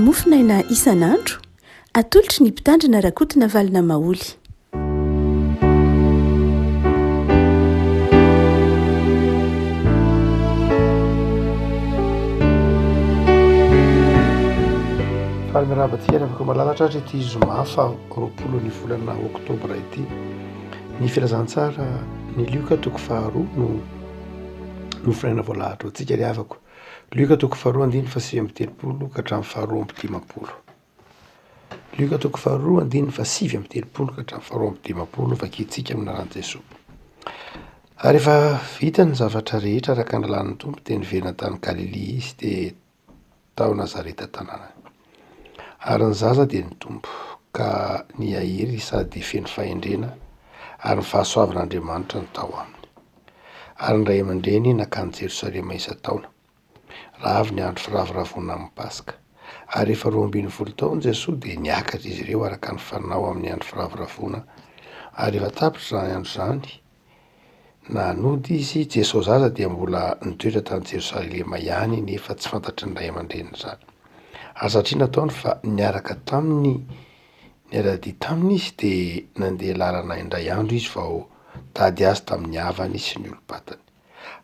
Mofonaina isan'andro, atolotry ny Mpitandrina Rakotonavalona Maholy. Faly miarahaba antsika ry havako malala tratra ity zoma faha 20 ny volana oktobra ity. Ny filazantsara ny Lioka toko faharoa no nofinaina voalahatra ho antsika ry havako. Lioka toko faharoa andininy faha39 ka hatramin'ny faha-52. Lioka toko faharoa andininy faha-39 ka hatramin'ny faha-52 vakintsika amin'ny anaran'i Jesoa. Ary rehefa vita ny zavatra rehetra araka ny lalàn'ny Tompo dia niverina tany Galilia izy dia tao Nazareta tanànany. Ary ny zaza dia nitombo ka nihahery sady feno fahendrena ary ny fahasoavan'Andriamanitra no tao aminy. Ary ny ray aman-dreny nankany Jerosalema isan-taona, raha avy ny andro firavoravoana amin'ny Paska. Ary rehefa 12 taona Jesoa dia niakatra izy ireo araka ny fanao amin'ny andro firavoravoana. Ary rehefa tapitra izany andro izany, Na nody izy, Jesoa zaza dia mbola nitoetra tany Jerosalema ihany nefa tsy fantatry ny ray aman-dreniny izany. Ary satria nataony fa niaraka taminy niara-dia taminy izy dia nandeha lalana indray andro izy vao nitady azy tamin'ny havany sy ny olom-pantany.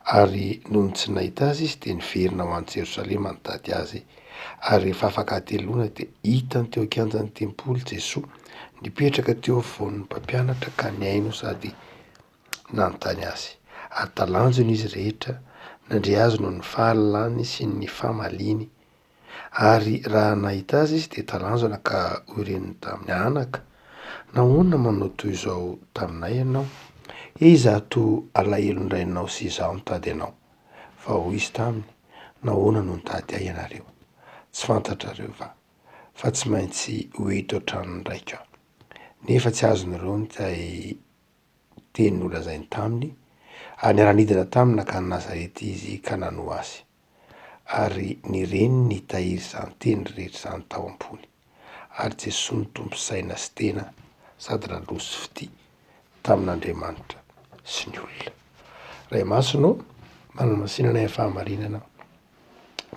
Ary nony tsy nahita azy izy dia niverina ho any Jerosalema nitady azy. Ary rehefa afaka hateloana dia hitany teo an-kianjan'ny tempoly Jesoa nipetraka teo afovoan'ny mpampianatra ka nihaino sady nanontany azy. Ary talanjona izy rehetra nandre azy noho ny fahalalany sy ny famaliany. Ary raha nahita azy izy dia talanjona ka hoy reniny taminy, Anaka, nahoana manao toy izao taminay ianao? He izato alahelon-drainao sy izaho nitady anao. Fa hoy izy taminy, Nahoana no nitady ahy ianareo? Tsy fantatrareo va fa tsy maintsy ho eto an-tranon'ny raiko aho? Nefa tsy azon'ireo ny teny nolazainy taminy, ary niara-nidina taminy nankany Nazareta izy ka nanoa azy. Ary ny reniny nitahiry izany teny rehetra izany tao am-pony. Ary Jesoa nitombo saina sy tena sady nandroso fitia tamin'Andriamanitra sy ny olona. Ray Masina ô, manamasina anay amin'ny fahamarinana,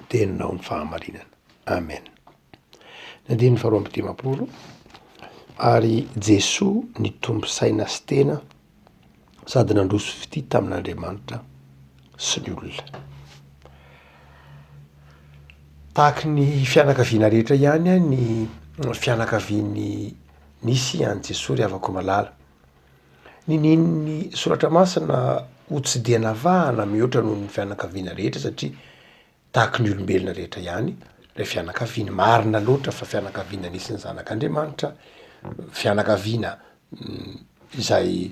teninao ny fahamarinana. Amen. Ny andininy faharoa amby dimampolo, ary Jesoa nitombo saina sy tena sady nandroso fitia tamin'Andriamanitra sy ny olona. Tahaky ny fianakaviana rehetra ihany ny fianakaviany nisy an'i Jesoa ry havako malala. Ninian'ny soratra masina ho tsy dia navahana mihoatra noho ny fianakaviana rehetra satria tahaky ny olombelona rehetra ihany ilay fianakaviana. Marina loatra fa fianakaviana nisy ny zanak'Andriamanitra, fianakaviana izay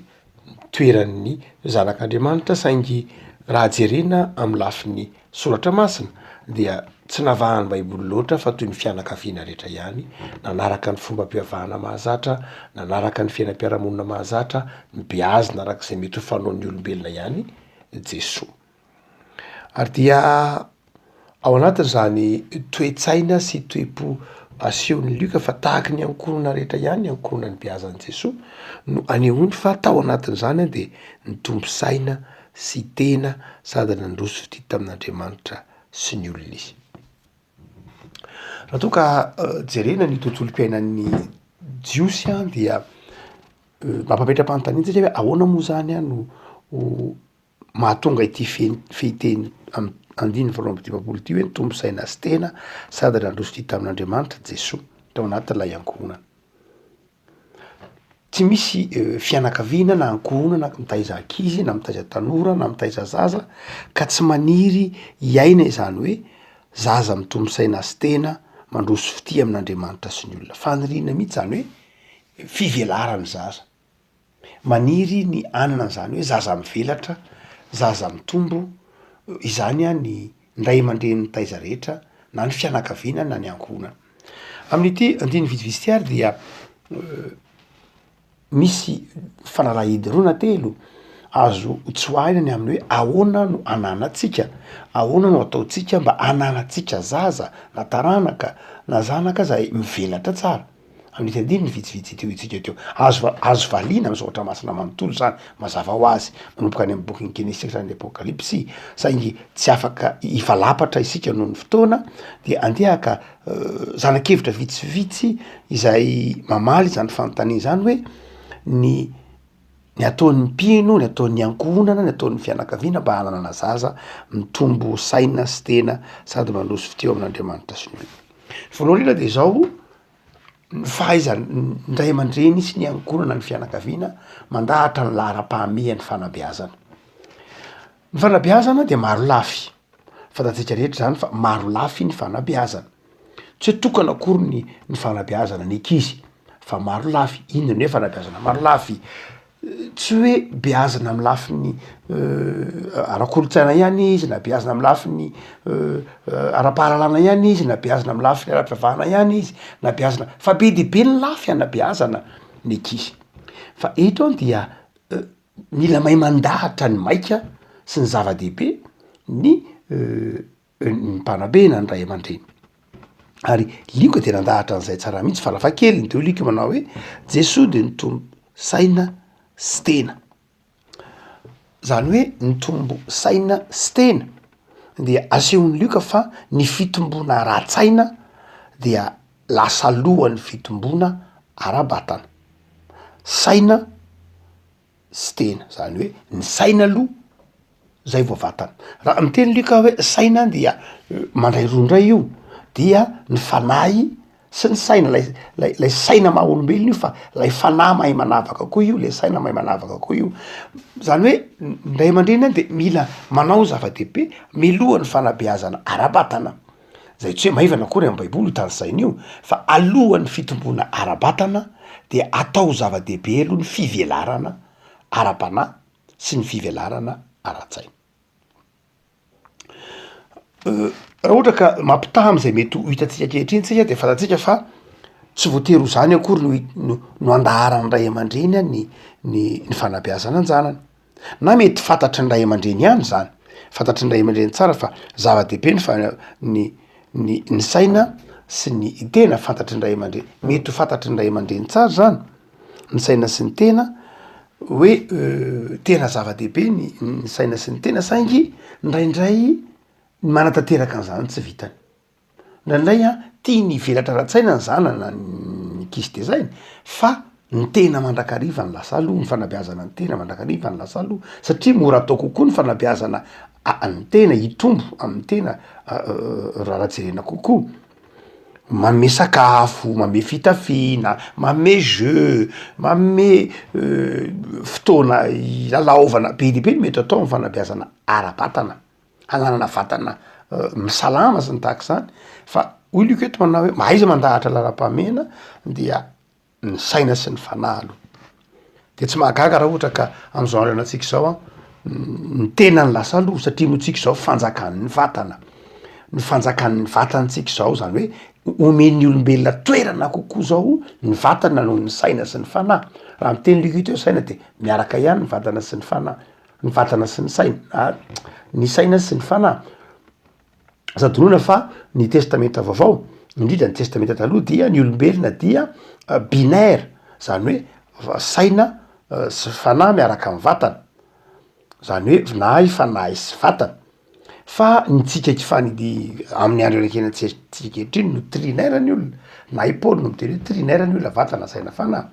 toeran'ny zanak'Andriamanitra saingy raha jerena amin'ny lafiny soratra masina dia tsy navahan'ny baiboly loatra fa toy ny fianakaviana rehetra ihany, nanaraka ny fombam-pivavahana mahazatra, nanaraka ny fiainam-piarahamonina mahazatra, nobeazina araka izay mety ho fanaon'ny olombelona ihany Jesoa. Ary dia ao anatin'izany toe-tsaina sy toe-po asehon'i Lioka fa tahaky ny ankohonana rehetra ihany ny ankohonana nibeazan'i Jesoa no anehoany fa tao anatin'izany dia nitombo saina sy tena sady nandroso fitia tamin'Andriamanitra sy ny olona izy. Raha toa ka jerena ny tontolom-piainan'ny Jiosy an dia mampametra-panontaniana isika hoe ahoana moa zany an no ho mahatonga ity fehinteny andininy 58 ity hoe nitombo saina sy tena sady nandroso ity tamin'Andriamanitra Jesoa tao anatin'ilay ankohonana. Tsy misy fianakaviana na ankohonana mitaiza ankizy na mitaiza tanora na mitaiza zaza ka tsy maniry hiaina izany hoe zaza mitombo saina sy tena mandroso fitia amin'Andriamanitra sy ny olona. Faniriana mihitsy izany hoe fivelaran'ny zaza. Maniry ny hanana an'izany hoe zaza mivelatra, zaza mitombo, izany an ny ray aman-dreny mitaiza rehetra na ny fianakaviana na ny ankohonana. Amin'ity andininy vitsivitsy ity ary dia misy fanalahidy roa na telo azo tsoahina ny amin'ny hoe ahoana no ananantsika, ahoana no ataontsika mba hananantsika zaza na taranaka na zanaka zay mivelatra tsara. Amin'ity andininy vitsivitsy ity hoy isika teo. Azo azo valiana amin'ny soratra masina manontolo izany, mazava ho azy, manomboka any amin'ny bokin'ny Genesisy ka hatrany Apokalypsy, saingy tsy afaka hivalapatra isika noho ny fotoana, dia andeha haka zana-kevitra vitsivitsy izay mamaly izany fanontaniana izany hoe ny ny ataon'ny mpino, ny ataon'ny ankohonana, ny ataon'ny fianakaviana mba hananana zaza mitombo saina sy tena sady mandroso fitia ao amin'Andriamanitra sy ny olona. Voalohany indrindra de izao, ny fahaizan'ny ray aman-dreny sy ny ankohonana ny fianakaviana mandahatra ny laharam-pahamehan'ny fanabeazana. Ny fanabeazana dia maro lafy, fantatsika rehetra zany fa maro lafy ny fanabeazana, tsy hoe tokana akory ny ny fanabeazana ny ankizy fa maro lafy, inona ny hoe fanabeazana maro lafy? Tsy hoe beazina amy lafiny ara-kolontsaina ihany izy na beazina amy lafiny ara-pahalalana ihany izy na beazina amy lafiny ara-pivavahana ihany izy na beazina, fa be dia be ny lafy anabeazana ny ankizy, fa eto an dia Mila mahay mandahatra ny maika sy ny zava-dehibe ny ny mpanabe na ny ray aman-dreny. Ary Lioka dia nandahatra an'izay tsara mihitsy farafahakeliny de hoy Lioka manao hoe Jesoa dia nitombo saina sy tena. Zany hoe nitombo saina sy tena dia asehon'i Lioka fa ny fitomboana ara-tsaina dia lasa alohan'ny fitomboana ara-batana. Saina sy tena, zany hoe ny saina aloha zay vao vatana. Raha miteny Lioka hoe saina dia mandray roa ndray io, dia ny fanahy sy ny saina, lay lay lay saina maha olombelona io fa lay fanahy mahay manavaka koa io, le saina mahay manavaka koa io, zany hoe ny ray aman-dreny zany de mila manao zava-dehibe mialohan'ny fanabeazana ara-batana. Izay tsy hoe maivana akory amin'ny baiboly io tanisaina io fa alohan'ny fitomboana ara-batana dia atao zava-dehibe aloha ny fivelarana ara-panahy sy ny fivelarana ara-tsaina. Raha ohatra ka mampitaha am'zay mety ho hitantsika ankehitriny tsika de fantatsika fa tsy voatery ho zany akory no no no andaharan'ny ray aman-dreny ny ny ny fanabeazana an-janany. Na mety fantatry ny ray aman-dreny ihany zany, fantatry ny ray aman-dreny tsara fa zava-dehibe ny fa- ny ny ny saina sy ny tena fantatry ny ray aman-dreny, mety ho fantatry ny ray aman-dreny tsara zany ny saina sy ny tena hoe tena zava-dehibe ny ny saina sy ny tena saingy indraindray ny manatanteraka an'zany tsy vitany. Indraindray an, tiany hivelatra ara-tsaina ny zanany na ny ankizy tezainy fa ny tena mandrakariva no lasa aloha, ny fanabeazana ny tena mandrakariva no lasa aloha satria mora atao kokoa ny fanabeazana ny tena, hitombo amin'ny tena raha raha jerena kokoa. Manome sakafo, manome fitafiana, manome jeux, manome fotoana hilalaovana, be dia be ny mety atao amin'ny fanabeazana ara-batana. hananana vatana misalama sy ny tahaka izany fa hoy Luc eto manao hoe mahaiza mandahatra laharam-pahamehana dia ny saina sy ny fanahy aloha, de tsy mahagaga raha ohatra ka am'zao andro iainantsika izao an, ny tena no lasa aloha satria moa tsika izao fanjakan'ny vatana, ny fanjakan'ny vatantsika izao zany hoe omen'ny olombelona toerana kokoa zao ny vatana noho ny saina sy ny fanahy, raha miteny Luc eto hoe saina de miaraka ihany ny vatana sy ny fanahy. ny vatana sy ny saina, a ny saina sy ny fanahy. Aza adinoina fa ny testamenta vaovao, indrindra ny testamenta taloha dia ny olombelona dia binaire, zany hoe saina sy fanahy miaraka amin'ny vatana, zany hoe na fanahy sy vatana. Fa ny tsika kifanidy amin'ny andro iainantsika ankehitriny no trinaire ny olona, na i Paoly no miteny hoe trinaire ny olona, vatana, saina, fanahy.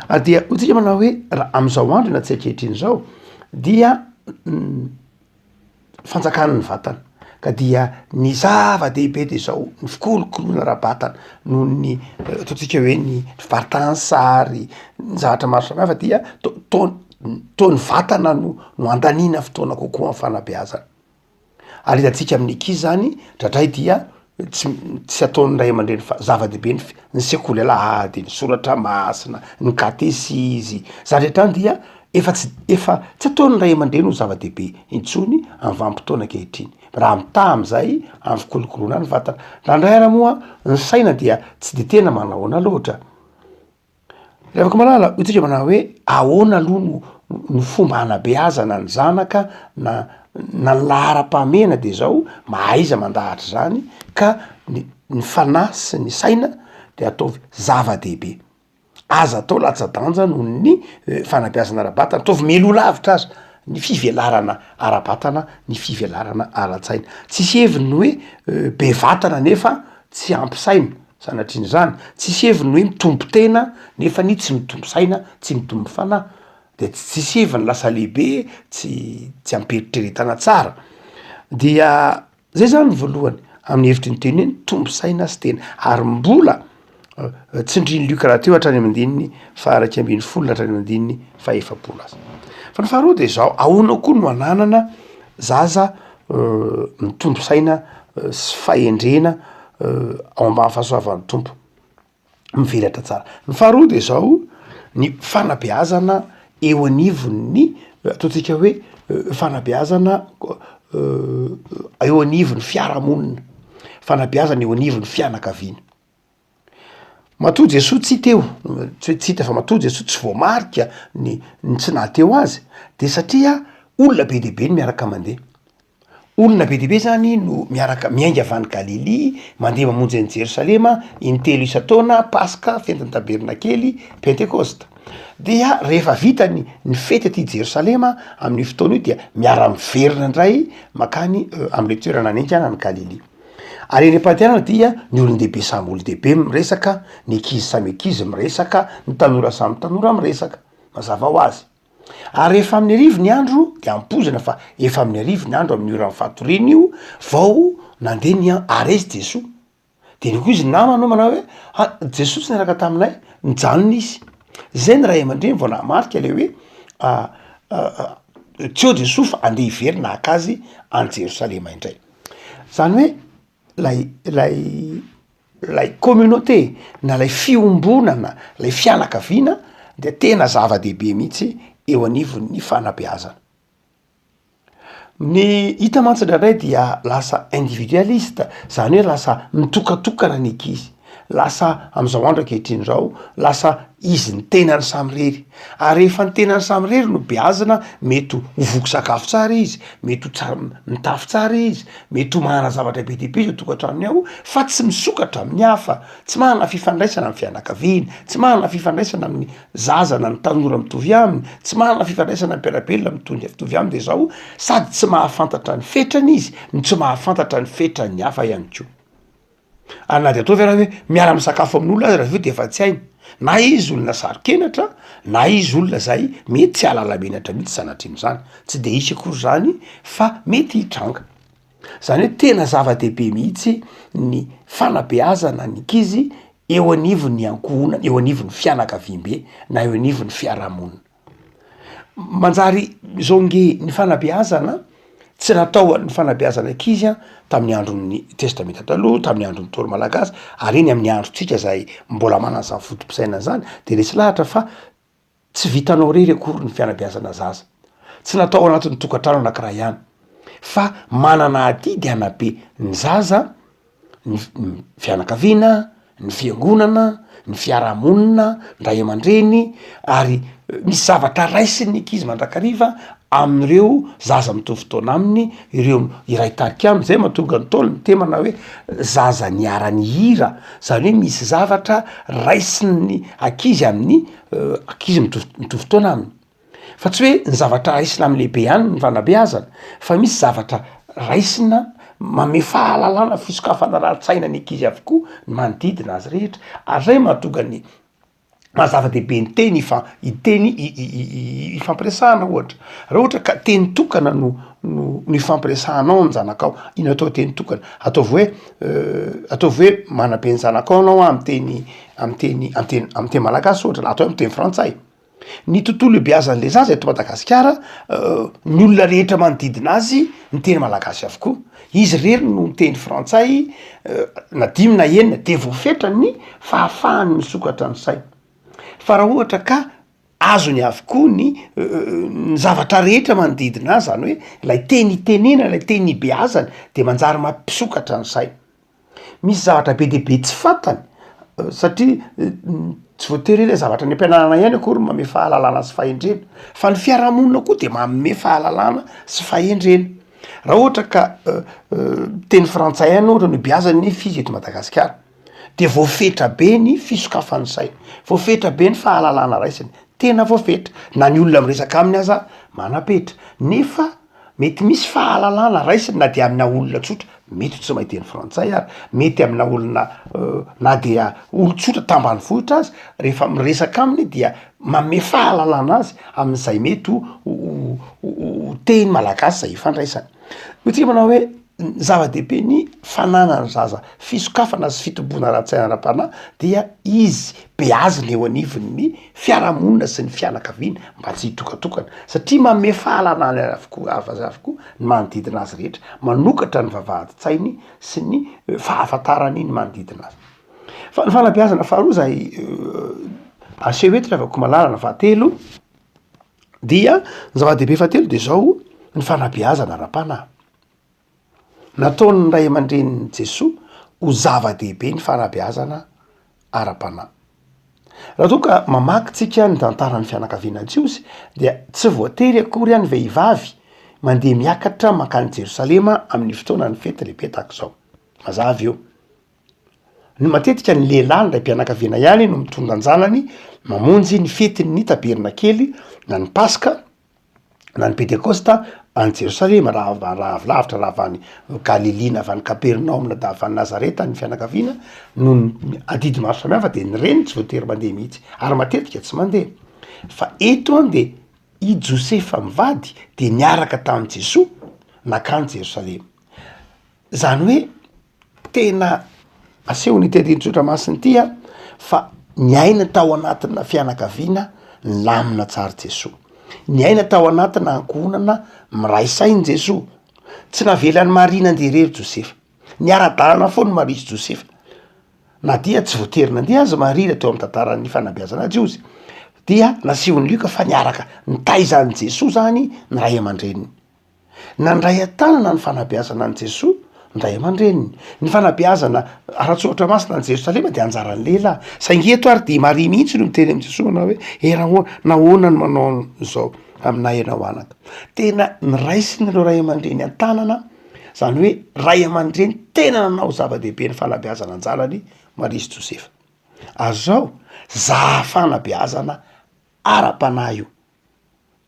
Ary dia hoy tsika manao hoe raha am'izao andro iainantsika ankehitriny izao dia fanjakan'ny vatana ka dia ny zava-dehibe de zao ny fikolokoloana ara-batana noho ny ataontsika hoe ny fiparitahan'ny sary, ny zavatra maro samihafa dia to- to- Toa ny vatana no no andaniana fotoana kokoa amin'ny fanabeazana. Ary hitantsika amin'ny ankizy zany, ndraindray dia tsy tsy ataon'ny ray aman-dreny fa zava-dehibe ny fi- ny sekoly alahady, ny soratra masina, ny katesizy, zany rehetra zany dia efa tsy efa tsy ataon'ny ray aman-dreny ho zava-dehibe intsony amin'ny vanim-potoana ankehitriny, raha mitaha am'zay amin'ny fikolokoloana ny vatana. Ndraindray ary moa ny saina dia tsy de tena manahoana loatra. Ry havako malala, hoy tsika manao hoe ahoana aloha no no fomba hanabeazana ny zanaka na na ny laharam-pahamehana de zao, mahaiza mandahatra izany ka ny ny fanahy sy ny saina. de ataovy zava-dehibe. Aza atao latsa-danja noho ny fanabeazana ara-batana, ataovy mialoha lavitra aza ny fivelarana ara-batana, ny fivelarana ara-tsaina. Tsisy heviny ny hoe be vatana nefa tsy ampy saina, sanatrian'izany. Tsisy heviny ny hoe mitombo tena nefa ny tsy mitombo saina, tsy mitombo fanahy. De tsisy heviny lasa lehibe tsy tsy am-pieritreretana tsara. Dia zay zany ny voalohany amin'ny hevitry ny teny hoe mitombo saina sy tena, ary mbola tsindrin'i Luc rahateo hatrany amin'ny andininy faha-11 hatrany amin'ny andininy faha-40 aza. Fa ny faharoa de zao, ahoana koa no ananana zaza mitombo saina sy fahendrena ao ambany fahasoavan'ny Tompo? mivelatra tsara. Ny faharoa de zao, ny fanabeazana eo anivon'ny ataontsika hoe fanabeazana eo anivon'ny fiarahamonina, fanabeazana eo anivon'ny fianakaviana. Matoa Jesoa tsy hita eo, tsy hoe tsy hita fa matoa Jesoa tsy voamarika ny ny tsy nahateo azy de satria olona be dia be no miaraka mandeha. Olona be dia be zany no miaraka miainga avy any Galilia mandeha mamonjy an'i Jerosalema intelo isan-taona, Paska, fetin'ny Tabernakely, Pentekosta. Dia rehefa vita ny ny fety aty Jerosalema amin'io fotoana io dia miara-miverina indray mankany am'le toerana niaingana any Galilia. Ary eny am-pandehanana dia ny olon-dehibe samy olon-dehibe miresaka, ny ankizy samy ankizy miresaka, ny tanora samy tanora miresaka, mazava ho azy. Ary rehefa amin'ny hariva ny andro de ampoizina fa efa amin'ny hariva ny andro amin'ny oran'ny fatoriana io vao nandeha ny an- ary aiza Jesoa? De hoy izy namany hoe manao hoe ha Jesoa tsy niaraka taminay, nijanona izy. Zay ny ray aman-dreny vao nahamarika le hoe tsy eo Jesoa fa andeha hiverina haka azy any Jerosalema indray. Zany hoe lay lay lay communauté na lay fiombonana, lay fianakaviana de tena zava-dehibe mihitsy eo anivon'ny fanabeazana. Ny hita mantsy indraindray dia lasa individualiste, zany hoe lasa mitokatokana ny ankizy, lasa am'zao andro ankehitriny zao lasa izy ny tenany samirery, ary rehefa ny tenany samirery no beazina mety ho voky sakafo tsara izy, mety ho tsara mitafy tsara izy, mety ho manana zavatra be dia be izy ao tokantranony ao fa tsy misokatra amin'ny hafa, tsy manana fifandraisana amin'ny fianakaviany, tsy manana fifandraisana amin'ny zaza na ny tanora mitovy aminy, tsy manana fifandraisana amin'ny mpiara-belona mitovy mitovy aminy de zao sady tsy mahafantatra ny fetrany izy no tsy mahafantatra ny fetran'ny hafa ihany koa. Ary na de ataovy ara hoe miara-misakafo amin'olona aza raha avy eo de efa tsy hainy, na izy olona saro-kenatra na izy olona zay mety tsy hahalala menatra mihitsy sanatrian'izany, tsy de hisy akory zany fa mety hitranga. Zany hoe tena zava-dehibe mihitsy ny fanabeazana ny ankizy eo anivon'ny ankohonana, eo anivon'ny fianakaviambe na eo anivon'ny fiarahamonina. Manjary zao nge ny fanabeazana tsy natao ny fanabeazana ankizy a tamin'ny andron'ny testamenta taloha, tamin'ny andron'ny Ntaolo malagasy ary eny amin'ny androntsika zay mbola manana zany foto-pisainana zany de resy lahatra fa tsy vitanao irery akory ny fianabeazana zaza, tsy natao ao anatin'ny tokantrano anakiray ihany fa manana adidy hanabe ny zaza ny fianakaviana, ny fiangonana, ny fiarahamonina, ny ray aman-dreny ary misy zavatra raisin'ny ankizy mandrakariva amin'ireo zaza mitovy taona aminy, ireo iray tarika aminy, zay mahatonga ny Ntaolo miteny manao hoe zaza niara-nihira, zany hoe misy zavatra raisin'ny ankizy amin'ny ankizy mitovy mitovy taona aminy. Fa tsy hoe ny zavatra raisina amin'ny lehibe ihany ny fanabeazana fa misy zavatra raisina manome fahalalana fisokafana ara-tsaina ny ankizy avokoa ny manodidina azy rehetra ary zay mahatonga ny maha zava-dehibe ny teny ifa- teny ifampiresahana ohatra, raha ohatra ka teny tokana no no no ifampiresahanao amin-janakao, ino atao teny tokana? Ataovy hoe ataovy hoe manabe ny zanakao anao am'teny am'teny am'teny am'teny malagasy ohatra na atao hoe am'teny frantsay. Ny tontolo ibeazan'le zaza eto Madagasikara, ny olona rehetra manodidina azy miteny malagasy avokoa, izy irery no miteny frantsay na dimy na enina de voafetra ny fahafahany misokatra ny sainy, fa raha ohatra ka azony avokoa ny ny zavatra rehetra manodidina azy zany hoe lay teny itenenana, lay teny ibeazany de manjary mampisokatra ny sainy. Misy zavatra be dia be tsy fantany satria tsy voatery hoe le zavatra any am-pianarana ihany akory no manome fahalalana sy fahendrena fa ny fiarahamonina koa de manome fahalalana sy fahendrena. Raha ohatra ka teny frantsay ihany ohatra no ibeazany nefa izy eto Madagasikara. De voafetra be ny fisokafan'ny sainy, voafetra be ny fahalalana raisiny, tena voafetra, na ny olona miresaka aminy aza manam-petra, nefa mety misy fahalalana raisiny na dia amina olona tsotra, mety ho tsy mahay teny frantsay ary, mety amina olona na dia olon-tsotra tambanivohitra aza, rehefa miresaka aminy dia manome fahalalana azy amin'izay mety ho ho teny malagasy zay ifandraisany. Hoy tsika manao hoe zava-dehibe ny fananan'ny zaza fisokafana sy fitomboana ara-tsaina ara-panahy dia izy beazina eo anivon'ny fiarahamonina sy ny fianakaviana mba tsy hitokatokana satria manome fahalalana avokoa azy avokoa ny manodidina azy rehetra, manokatra ny vavahadin-tsainy sy ny fahafantarany ny manodidina azy. Fa ny fanabeazana faharoa zay aseho eto ry havako malala na fahatelo Dia ny zava-dehibe fahatelo de zao, ny fanabeazana ara-panahy. Nataon'ny ray aman-drenin'i Jesoa ho zava-dehibe ny fanabeazana ara-panahy. Raha toa ka mamaky tsika ny tantaran'ny fianakaviana jiosy dia tsy voatery akory ny vehivavy mandeha miakatra mankany Jerosalema amin'ny fotoanan'ny fety lehibe tahaka izao. Mazava io. Ny matetika ny lehilahy ny raim-pianakaviana ihany no mitondra an-janany mamonjy ny fetin'ny tabernakely na ny paska na ny pentekosta any Jerosalema raha avy raha avy lavitra raha avy any Galilia na avy any Kapernaomy na da avy any Nazareta ny fianakaviana noho ny adidy maro samihafa de ny reny tsy voatery mandeha mihitsy ary matetika tsy mandeha fa eto an de i Josefa mivady de niaraka tamin'i Jesoa nankany Jerosalema zany hoe Tena asehon'ity andinin-tsoratra masina ity a fa niaina tao anatina fianakaviana nilamina tsara Jesoa. Niaina tao anatina ankohonana miray saina Jesoa. Tsy navelan'i Maria nandeha irery Josefa. Niara-dalana foana Maria sy Josefa. Na dia tsy voatery nandeha aza Maria raha teo amin'ny tantaran'ny fanabeazana Jiosy dia nasehon'i Lioka fa niaraka nitaiza an'i Jesoa zany ny ray aman-dreniny. Nandray an-tanana ny fanabeazana an'i Jesoa ny ray aman-dreniny. Ny fanabeazana ara-tsoratra masina any Jerosalema dia anjaran'ny lehilahy. Saingy eto ary dia i Maria mihitsy no miteny amin'i Jesoa manao hoe, E rahoana, nahoana no manao an'izao aminay ianao anaka? Tena niraisin'ireo ray aman-dreny an-tanana, izany hoe ray aman-dreny tena nanao zava-dehibe ny fanabeazana an-janany Maria sy Josefa. Ary izao, zaha fanabeazana ara-panahy io.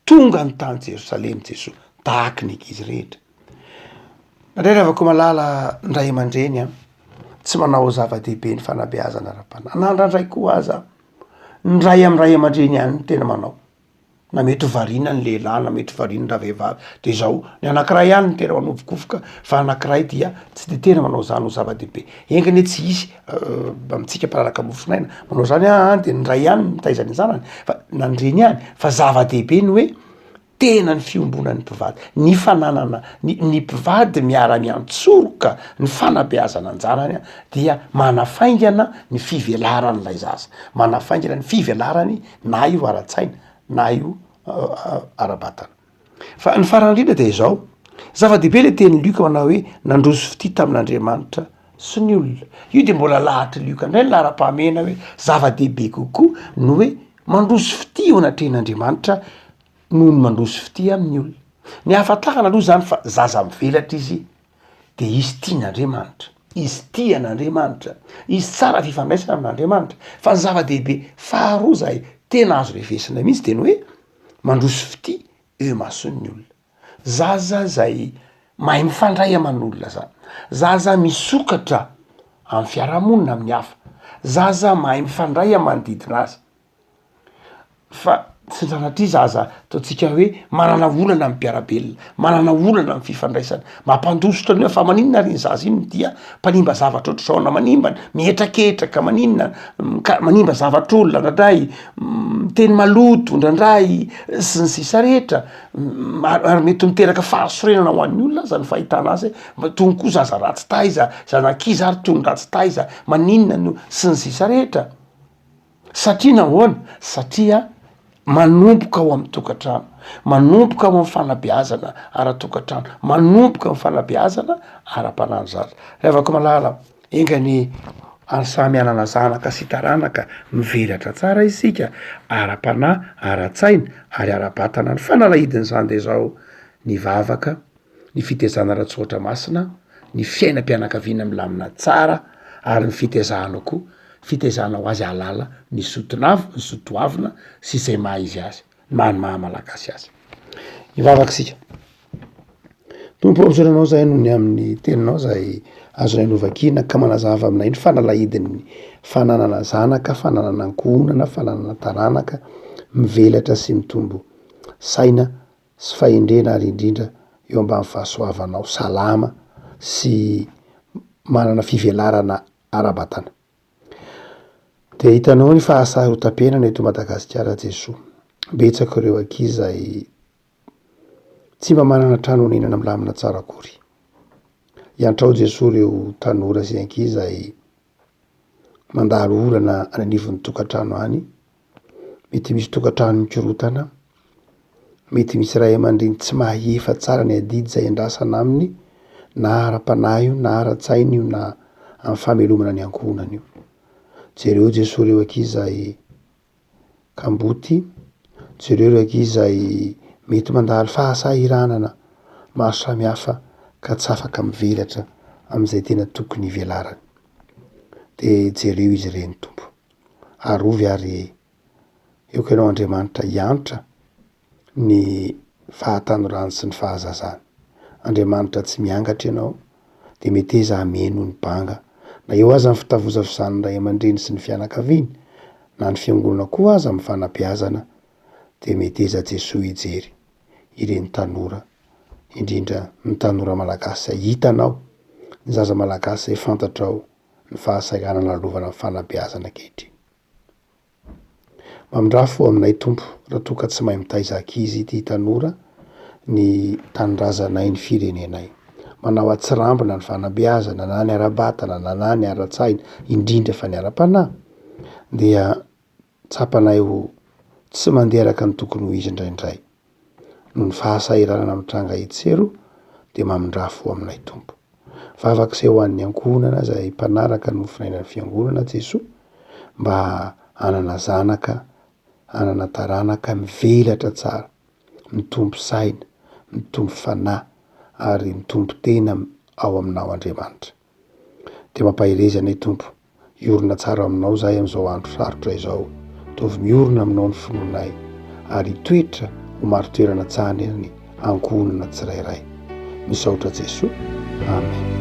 Tonga ny tany Jerosalema Jesoa tahaky ny ankizy rehetra. Nandray ry havako malala ny ray aman-dreny an, tsy manao zava-dehibe ny fanabeazana ara-panahy, na indraindray koa aza ny ray amin'ny ray aman-dreny ihany no tena manao, na mety ho variana ny lehilahy na mety ho variana ravehivavy, de zao ny anankiray ihany no tena manovokovoka fa anankiray dia tsy de tena manao zany ho zava-dehibe, enga anie tsy hisy amintsika mpanaraka mofonaina manao zany aa de ny ray ihany no mitaiza ny zanany fa na ny reny ihany fa zava-dehibe ny hoe tena ny fiombonan'ny mpivady, ny fananana ny ny mpivady miara-miantsoroka ny fanabeazana an-janany dia manafaingana ny fivelaran'ilay zaza, manafaingana ny fivelarany na io ara-tsaina na io ara-batana. Fa ny farany indrindra dia izao, zava-dehibe ilay tenin'i Lioka manao hoe nandroso fitia tamin'Andriamanitra sy ny olona. Io dia mbola lahatr'i Lioka indray ny laharam-pahamehana hoe zava-dehibe kokoa ny hoe mandroso fitia eo anatrehan'Andriamanitra noho ny mandroso fitia amin'ny olona. Ny ahafantarana aloha izany fa zaza mivelatra izy dia izy tian'Andriamanitra, izy tia an'Andriamanitra, izy tsara fifandraisana amin'Andriamanitra. Fa ny zava-dehibe faharoa izay tena azo refesina mihitsy dia ny hoe mandroso fitia eo imason'ny olona. Zaza zay mahay mifandray aman'olona zany, zaza misokatra amin'ny fiarahamonina amin'ny hafa, zaza mahay mifandray amin'ny manodidina azy. Fa tsy sanatria zaza ataontsika hoe manana olana amin'ny mpiara-belona, manana olana amin'ny fifandraisana, mampandositra ny hoe fa maninona ary iny zaza iny dia mpanimba zavatra ohatr'izao na manimba, mihetraketraka, maninona, ka manimba zavatr'olona indraindray, miteny maloto indraindray sy ny sisa rehetra, ary mety miteraka fahasorenana ho an'ny olona aza ny fahitana azy hoe mba tony koa zaza ratsy taiza, zanak'iza ary tony ratsy taiza, maninona no sy ny sisa rehetra. Satria nahoana? Satria manomboka ao amin'ny tokantrano, manomboka ao amin'ny fanabeazana ara-tokantrano, manomboka amin'ny fanabeazana ara-panahy ny zaza. Ry havako malala, enga anie ary samy hanana zanaka sy taranaka mivelatra tsara isika ara-panahy, ara-tsaina ary ara-batana. Ny fanalahidin'izany dia izao, ny vavaka, ny fitezana ara-tsoratra masina, ny fiainam-pianakaviana milamina tsara. Ary ny fitezanao koa, fitezanao azy hahalala ny sotonav- ny sotoavina sy izay maha izy azy, maha ny maha malagasy azy. Hivavaka isika. Tompo ô, misaotra Anao izahay noho ny amin'ny Teninao izay azonay novakiana ka manazava aminay ny fanalahidin'ny fananana zanaka, fananana ankohonana, fananana taranaka mivelatra sy mitombo saina sy fahendrena ary indrindra eo ambany fahasoavanao salama sy manana fivelarana ara-batana. Dia hitanao ny fahasarotam-piainana eto Madagasikara Jesoa. Betsaka ireo ankizy izay Tsy mba manana trano honenana milamina tsara akory. Iantrao Jesoa ireo tanora sy ankizy izay mandalo olana any anivon'ny tokantrano any. Mety misy tokantrano mikorotana, mety misy ray aman-dreny tsy mahefa tsara ny adidy izay andrasana aminy na ara-panahy io na ara-tsaina io na amin'ny famelomana ny ankohonana io. Jereo Jesoa ireo ankizy izay kamboty, jereo ireo ankizy izay mety mandalo fahasahiranana maro samihafa ka tsy afaka mivelatra amin'izay tena tokony hivelarany. De jereo izy ireny Tompo, arovy ary eoka ianao Andriamanitra hiantra ny fahatanorany sy ny fahazazany. Andriamanitra tsy miangatra ianao dia meteza hameno ny banga na eo aza ny fitavozavozan'ny ray aman-dreny sy ny fianakaviany na ny fiangonana koa aza amin'ny fanabeazana dia meteza Jesoa hijery ireny tanora indrindra ny tanora malagasy izay hitanao, ny zaza malagasy izay fantatrao ny fahasahiranana lalovana amin'ny fanabeazana ankehitriny. Mamindrafo fo aminay Tompo raha toa ka tsy mahay mitaiza ankizy ity tanora ny tanindrazanay ny firenenay. Manao atsirambina ny fanabeazana na ny ara-batana na na ny ara-tsaina indrindra fa ny ara-panahy dia tsapanay ho tsy mandeha araka ny tokony ho izy indraindray. Noho ny fahasahiranana mitranga etsy sy eroa dia mamindrafo fo aminay Tompo. Vavaka izay ho an'ny ankohonana izay mpanaraka ny mofonainan'ny Fiangonana Jesoa mba hanana zanaka, hanana taranaka mivelatra tsara, mitombo saina, mitombo fanahy ary mitombo tena ao aminao Andriamanitra. Dia mampahereza anay Tompo, hiorina tsara aminao izahay amin'izao andro sarotra izao. Ataovy miorina aminao ny finoanay ary hitoetra ho marin-toerana tsara ny ankohonana tsirairay. Misaotra Jesoa. Amen.